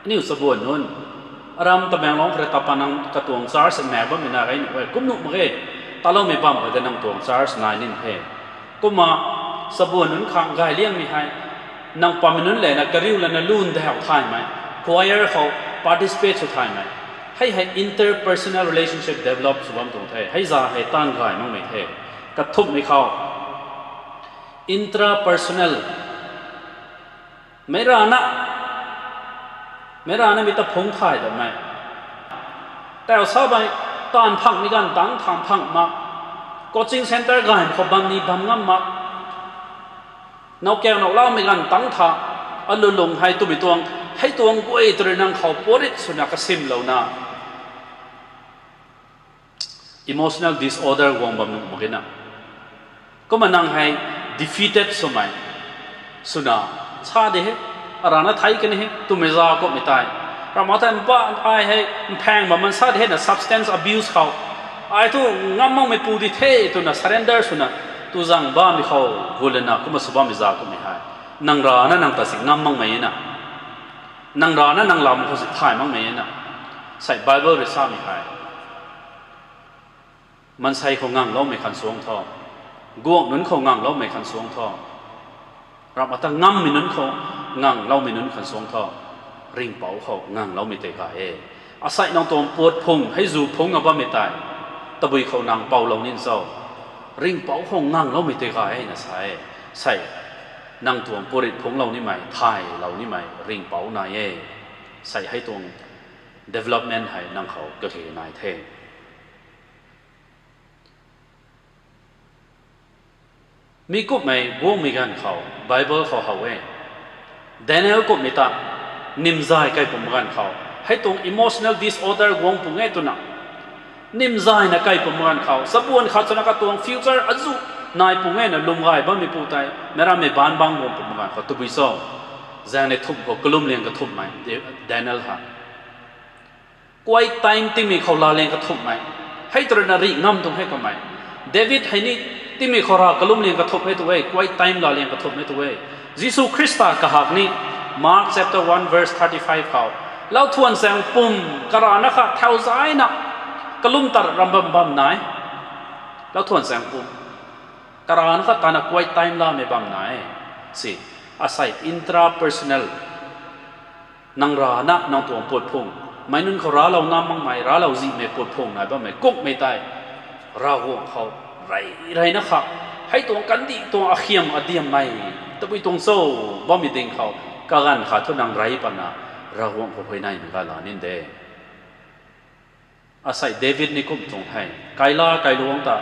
Aniu chabuan nunc, aram Tamenglong khou rui tapa nang katuang church maek bammei nai gay nuh e, kum nuh mak ge, taloumei bam khou tei nang tuang church nai nin he. Kumna, chabuan nunc khang gay liangmei hei, Nang pamei nunc lana kariu lana lun dau thaymei, choir khou participate sw thaymei, hei hei interpersonal relationship develop sw bam tuang the. Hei za hei taanv gay makmei the. Kathumhmei khou, intrapersonal, meic rana, meic rana mi ta phungc thay datmei, tau sa bam, taanv phangmei ganv tangc thaanv phang mak, coaching centre gaymei khou bam ni bam ngam mak, nowkaw nowlaumei ganv tangc tha, alulung hei twmei tuang, hei tuang guay tw rui nang khou puatrit swna kasimlouna emotional disorder guang bam nuh mak e na. Kumna nang hei defeated swmei swna sa de he, arana thei kan he twmei za kumhmei tei, ramh mak tei mba, ai hei mphaeng bam man sa de he na, substance abuse khou ai thu ngam makmeipu di the twna surrender swna tu zang bammei khou gu lana kumna sw bammei za kumhmei hei nang rana nang ta si ngam makmei na, nang rana nang lam khou si thay makmei na. Sei Bible rui samei hei, maansei khou ngangloumei khan suang tho, guangh nunc khou ngangloumei khan suang tho, ramh ata ngammei nunc khou ngangloumei nunc khan suang tho, ringhpouc khou ngangloumei tei gay e. Asei nang tuang puat phung hei zu phungc a bammei tei tabui khou nang poulou nin cho? Ringhpouc khou ngangloumei tei gay e na sa e. Sei nang tuang puatrit phungclou nimei, thaylou nimei ringhpouc nai e. Sei hei tuang development hei nang khou kage nai the. Mi kumhmei guangmei ganv khou Bible khou how e. Daniel kumhmei ta nimzay kai pum ganv khou, hei tuang emotional disorder guang pung e twna nimzayna kai pum ganv khou, chabuan khat swna katuang future azu nai pung e na lwm gay bammeipu tei meic rammei baanc bangc guang pum ganv khou tabui cho? Zaeng ni thumh khou kalum liang kathumhmei, Daniel ha quiet time timei khou laaleng kathumhmei, hei tw rui na rih ngam tuang he kamei. David hei ni timei khou ra kalum liang kathumh e tu e, quiet time laaleng kathumh e tu e. Jisu Khrista kahak ni Mark chapter one verse thirty-five khou, lauthuan chaeng pum karana kha thau zaina kalum tat ram bam bam nai. Lauthuan chaeng pum karana kha tana quiet time laamei bam nai. Si, asei intrapersonal, nang rana nang tuang puat phung, meic nunc khou raclou ngam makmei, raclou zihmei puat phung nai bammei kumhmei tei Ravguangc khou rey reyna kha, hei tuang kandih tuang akhiam adiammei tabui tuang cho bammei ding khou kaganv khat thu nang rey patna Ravguangc khou huayneymei ga la nin de. Asei David ni kum tuang the, kaila kailuangc ta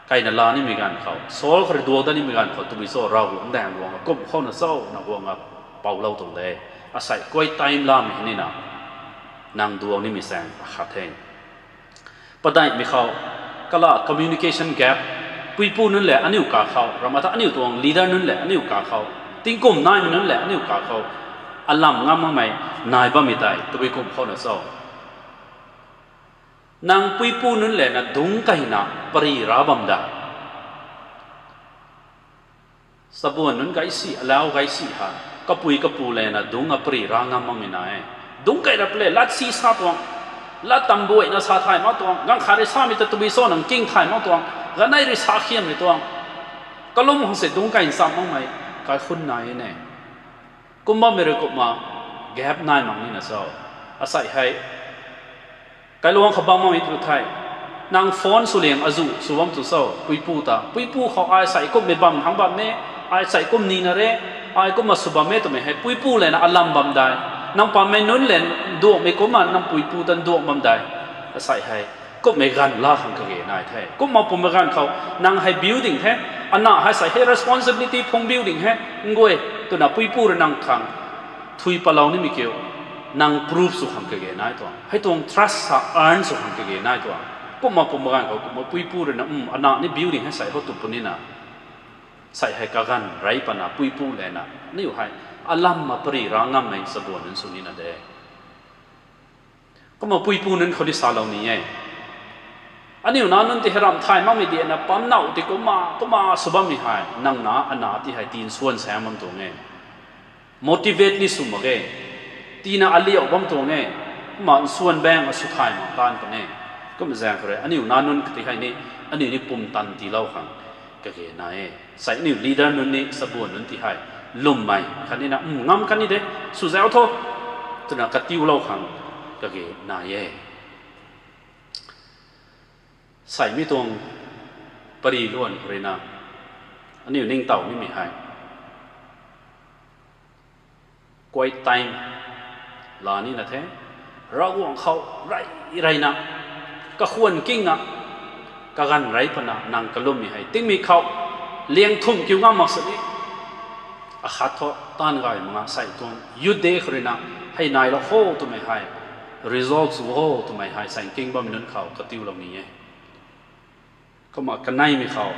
kaina la nimei ganv khou, Saul khou rui duak dat nimei ganv khou tabui cho Ravguangc daeng luang kum khouna cho na guang a poulou tuang de. Asei quiet time laamei nina nang duak nimei chaeng akhat the. Padeihmei khou, kala communication gap, puipu nunc lev aniu kakhou, ramh ata aniu tuang leader nunc lev aniu kakhou, tingkum naimei nunc lev aniu kakhou alam ngam makmei nai bammei tei tabui kum khouna cho? Nang puipu nunc lev na dungc keyna pary ra bam da. Sabuan nunc gaisi, alau gaisi ha, kapui kapu lev na dungc a pary ra ngam makmei nai e. Dungc key rap le, lat si sa tuang, lat tambuaina sa thay mak tuang, ganv khat rui samei ta tabui cho nang king thay mak tuang, ganei rui sa khiammei tuang, kalum khang se dungc key ncham makmei kaikhunc nai e ne. Kum bammei rui kumna gap nai mak nina cho? Asei hei kailuangc khou bam makmei tu the. Nang phone swliang azu sw bam tu cho? Puipu ta, puipu khou ai sei kumhmei bam thangc bam e, ai sei kum nina re, ai kumna sw bam e twmei hei puipu lev na alam bam dai. Nang pammei nunc lev nduakmei kumna nang puipu ta nduak bam dai. Asei hei kumhmei ganv la khang kage nai the. Kumna pumei ganv khou nang hei building the, ana hei sei hei responsibility phung building he, nguay, twna puipu rui nang khang thui palou nimei kiu, nang proof sw khang kage nai tuang. Hei tuang trust sa earn sw khang kage nai tuang. Kumna pumei ganv khou kumna puipu rui na, um, ana ni building hei sei hou tu punina, sei hei kaganv rey patna puipu lev na aniu hei alam a pary ra ngammei sabuan nunc sw nina de. Kumna puipu nunc khou ni salou ni e. Aniu nac nunc ti hei ramh thay makmei diana pam now ti kumna kumna sw bammei hei nang na ana ti hei tii nsuan saeng bam tuang e. Motivate ni sw mak ge. Tiina aliauh bam tuang e. Kumna nsuan baeng a sw thay mak taanv kan e. Kumna zaeng khou rui aniu nac nunc kati hei ni, aniu ni pumtan tiilou khang kage nai e. Sei aniu leader nunc ni sabuan nunc ti hei lwmmei khatni na, um, ngam kan ni de, sw zauc tho, twna katiulou khang kage nai e. Sei mi tuang pary luan khou rui na aniu ningtow nimei hei quiet time la nina the. Ravguangc khou rey reyna, kakhwan kingna, kaganv rey pana nang kalwmmei hei tingmik khou liang thumh kiu ngam mak sini, akhat thu taanv gay mak nga sei tuang youth day khou rui na hei nailou kho twmei hei, resolve sw kho twmei hei sei king bammei nunc khou katiulou ni e. Kumna kaneimei khou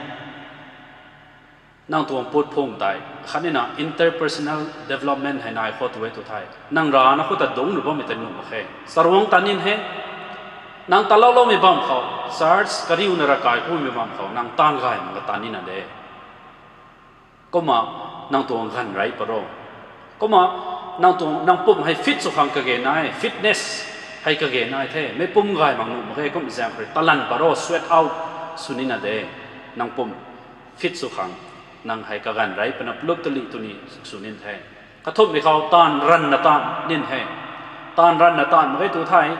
nang tuang put phung tei khatni na interpersonal development hei nai khou tu e tu thei, nang rana khou ta dungc ru bammei tei nuh mak khe. Charuangc tat nin he. Nang talouloumei bam khou, church kariuna ravkai kumei bam khou nang taanv gay mak ka tat nina de. Kumna nang tuang ganv rey pat ro. Kumna nang tuang, nang pum hei fit sw khang kage nai, fitness hei kage nai the. Meic pum gay mak nuh mak khe, kum zaeng khou rui talan pat ro, sweat out sw nina de. Nang pum fit sw khang nang hei kaganv rey pana plup talih tw ni sw nin the. Kathumhmei khou taanv ranvna taanv nin he. Taanv ranvna taanv mak ge tu thei,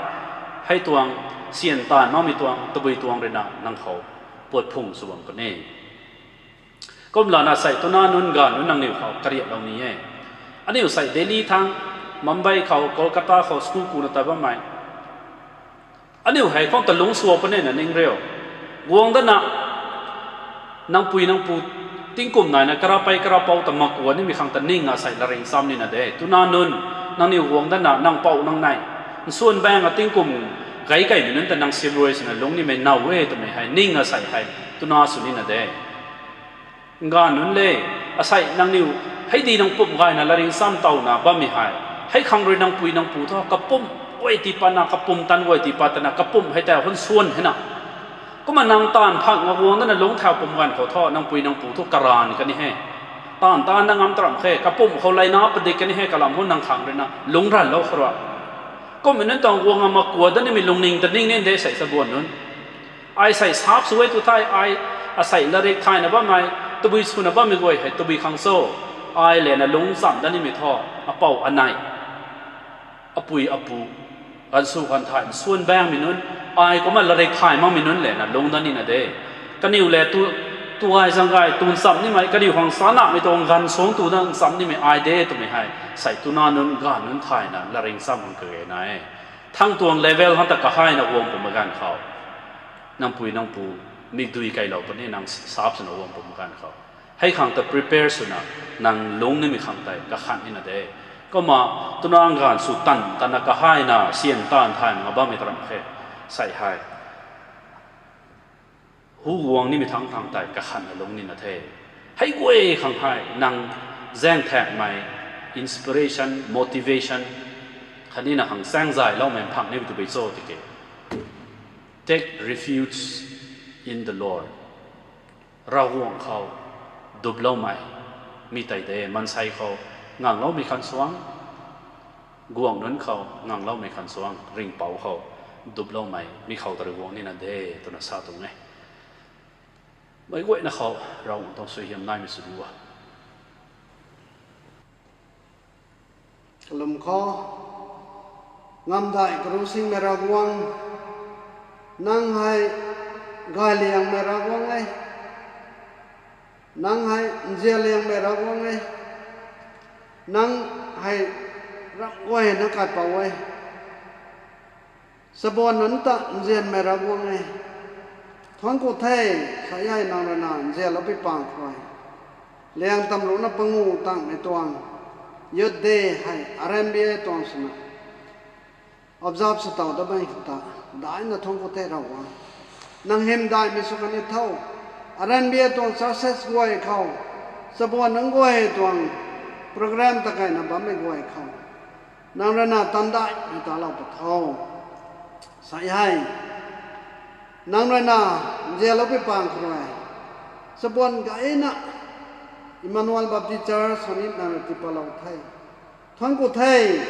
hei tuang syan taanv makmei tuang tabui tuang rui na nang khou put phung sw bam puni. Kumlana sei twna nunc ganv nunc nangniw khou kariatlou ni e. Aniu sei Delhi thang, Mumbai khou, Kolkata khou school kuna ta bammei, aniu hei khang ta lungc sua punina ning riu. Guang dana, nang pui nang pu tingkum naina karapei karapou ta makua nimei khang ta ning a sei laring cham nina de. Twna nunc, nangniw guang dana nang pou nang nei nsuan baeng a tingkum gei keimei nunc ta nang sim rui swna lungc nimei now e twmei hei ning a sei hei twna sw nina de. Ganv nunc le, asei nangniw hei di nang pum gayna laring cham towna bammei hei, hei khang rui nang pui nang pu thu kapum guay tii patna, kapum tan guay tii pat tana, kapum hei tei hun suan hena. Kumna nang taanv phak nga guang dana lungc thau pum ganv khou thu nang pui nang pu thu karan kan ni he. Taanv taanv na ngam taram khe, kapum khou layna padik kan ni he, kalam hun nang khang rui na lungc ranlou khou rui. Kummei nunc tuang guang a makua dat nimei lungning ta ning nin de sei sabuan nunc. Ai sei sap sw e tu thei, ai asei larik thayna bammei, tabui swna bammei guay hei tabui khang cho, ai lena lungc cham dat nimei thu, apou anei, apui apu, ganv sw ganv thay nsuan baengmei nunc, ai kumna larik thay makmei nunc lena lungc dat nina de. Kaniw le tu, tu ai zang gay tun cham nimei, kaniw khang sa namei tuang ganv suang tu dan cham nimei ai de twmei hei sei twna nunc ganv nunc thayna laring cham khang kage nai e. Thang tuang level khang ta kahayna guang pumei ganv khou, nang pui nang pu mikdui kailou puni, nang sap swna guang pumei ganv khou, hei khang ta prepare swna nang lungc nimei khang tei kakhan nina de. Kumna twna ganv sw tan tana kahayna syan taanv thay mak nga bammei taram khe, sei hei hu guang nimei thangc thangc tei kakhanna lungc nina the. Hei guay khang hei nang zaeng thaekmei, inspiration, motivation khatni na khang chaeng zayloumei mphang ni tabui cho tiki, take refuge in the Lord. Ravguangc khou duploumei mi tei de. Maansei khou ngangloumei khan suang, guangc nunc khou ngangloumei khan suang, ringhpouc khou duploumei mi khou ta rui guang nina de twna sa tuang e. Meic guayna khou Ravguangc tuang suaihiam naimei sw diu a. Kalum khou, ngamdai karusingmei Ravguangc, nang hei gayliangmei Ravguangc e, nang hei nzianliangmei Ravguangc e, nang hei ramh guayna kaipouc e. Sabuan nunc ta nzianmei Ravguangc e, thuanc ku the, sa hei nang rui na nzianlou pui pang khou rui, liang tamrucna pangu tangmei tuang Youth Day hei R N B A tuang swna observe sw tow dat bam khang ta daihna thuanc ku the Ravguangc. Nang hymdaihmei sw kan ni tho, R N B A tuang churches guay khou, sabuan nunc guay tuang program ta kayna bammei guay khou, nang rui na tandaihmei talou pat tho. Sa hei nang rui na nzianlou pui pang khou rui, sabuan gayna Emmanuel Baptist Church khou ni nang rui tipatlou the. Thuanc ku the,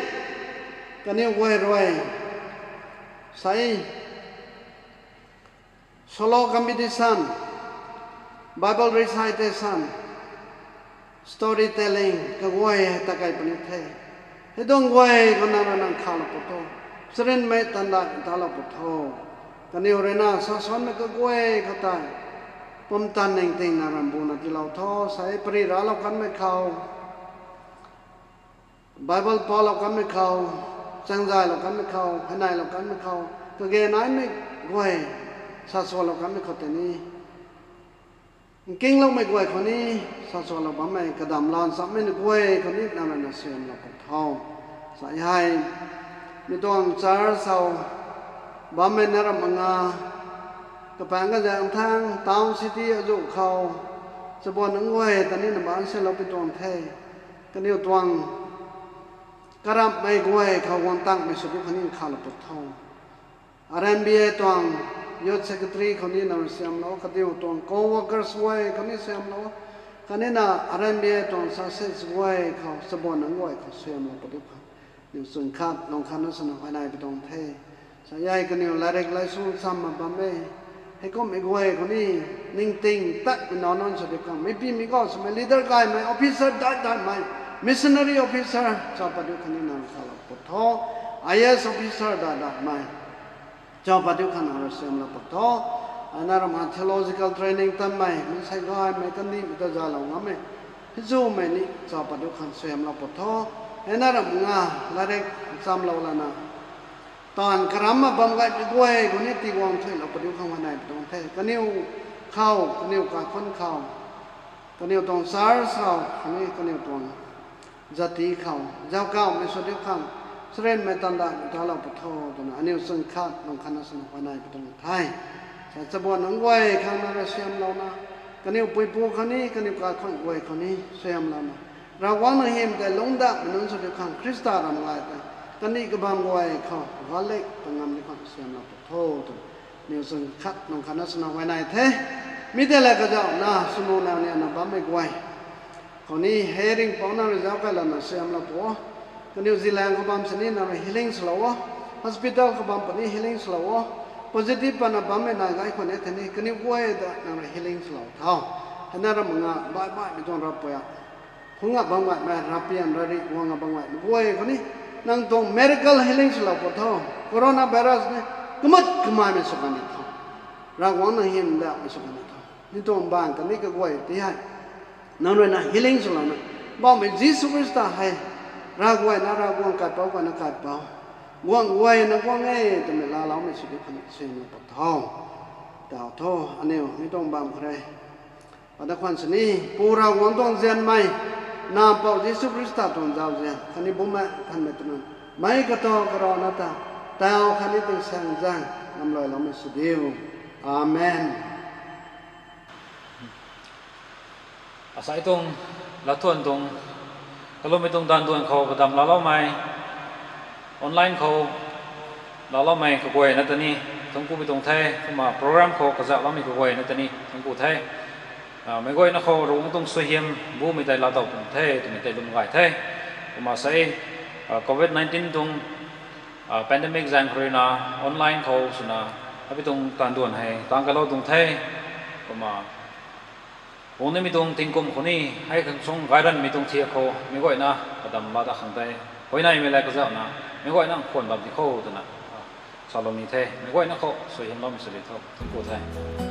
kaniw guay rui, sa solo competition, Bible recitation, storytelling kaguay hei ta kai puni the. Hei tuang guay khou nang rui nang khalou pu tho. Charynmei tandai talou pu tho. Kaniw rui na sasuanmei kaguay khou tei pumtan ningting na rambuna tiilou tho. Sa e pari raclou kanmei khou, Bible palou kanmei khou, changzaylou kanmei khou, hei nailou kanmei khou, kage naimei guay sasuanlou kanmei khou tei ni, nkingloumei guay khou ni, sasuanlou bammei kadam lan chammei na guay khou ni nang rui na suaihiamlou pu tho. Sa hei, mi tuang church khou bammei na ram nga, kapaeng kazaeng thangc, town city azuh khou, chabuan nunc guay ta ni na baan sianlou pi tuang the. Kaniw tuang karamhmei guay khou guang tangmei sw diu khatni khalou pu tho. R N B A tuang youth secretary khou ni nang rui suaihiamlou, kaniw tuang co-workers guay khou ni suaihiamlou, khatni na R N B A tuang churches guay khou chabuan nunc guay khou suaihiamlou pu diu kha. Niw chwn khat nung khatna swna huayney pi tuang the. Sa e kaniw latrik laisu cham ma bam e. Heikummei guay khou ni ningting tatmei nac nunc sw diu khang, meipi meic gau swmei, leader gaymei, officer dai daimei, missionary officer cha pat diu khatni nang khalou pu tho. I A S officer dai daimei cha pat diu khatni nang rui suaihiamlou pu tho. Ana ram a theological training tammei, mansei gaymei, kandihmei ta zalou ngammei, hei zumei ni cha pat diu khatni suaihiamlou pu tho. Ana ram nga latrik chamlou lana taanv karam ma bam gaymei guay khou ni tiguang thuilou pu diu khang huayney pi tuang the. Kaniw khou, kaniw kaikhunc khou, kaniw tuang church khou, khatni kaniw tuang jati khou zauckauhmei sw diu khang, charynmei tandai talou pu tho twna aniw chwn khat nung khatna swna huayney pi tuang the. Sa chabuan nunc guay khang nang rui suaihiamlouna, kaniw puipu khou ni, kaniw kaikhunc guay khou ni suaihiamlouna, Ravguangc na hym tei lungcdamei nunc sw diu khang, Khrista ram gay tei kandih kabam guay khou galek ta ngam diu khang suaihiamlou pu tho twna niw chwn khat nung khatna swna huayney the. Mi tei la kazauhna swnu nang ni ana bammei guay khou ni hei ringhpouc nang rui zauc kai lana suaihiamlou pu o. Kaniw zilaeng khou bam sini nang rui healing swlou o. Hospital khou bam puni healing swlou o. Positive pana bammei nai gay khwan e thei ni kaniw guay ta nang rui healing swlou tho. Hei na ram nga baih baihmei tuang ravpuai a phungc a bam gaymei, ravpian rari guang a bam gaymei guay khou ni nang tuang miracle healing swlou pu tho. Coronavirus ni kamut kamaimei sw kan ni tho. Ravguangc na hym daihmei sw kan ni tho. Mi tuang bang kandih kaguay ti hei nang rui na healing swlouna, Poubauhmei Jisu Khrista hei Ravguay na Ravguangc, Kaipouc guay na Kaipouc, guangh guay na Guangh e twmei laaloumei sw diu khang suaihiamlou pu tho. Tau tho, aniw mi tuang bam khou rui pat da khwan sini, Pu Ravguangc tuang nzianmei, Nac Mpouh Jisu Khrista tuang zauzian khatni Bumaengh Nthanmei twna meic kato karana ta tau khatni tingsaengzaeng lamluailoumei sw diu. Amen. Asei tuang, lathuan tuang, kalummei tuang danduan khou kadam laaloumei, online khou laaloumei kaguayna ta ni thuanc ku pi tuang the. Kumna program khou kazauhloumei kaguayna ta ni thuanc ku the. Ah, meic guayna khou Ravguangc tuang suaihiam bumei tei laatow tuang the twmei tei lwm gay the. Kumna sei, ah, covid nineteen tuang, ah, pandemic zaeng khou rui na online khou swna api tuang danduan hei tang kalou tuang the. Kumna guang nimei tuang tingkum khou ni hei khang chung gayranmei tuang thiak khou meic guayna kadam laa dat khang tei huayneymei la kazauhna meic guayna khwan bam di khou twna, ah, salou ni the. Meic guayna khou suaihiamloumei sw di tho, thuanc ku the.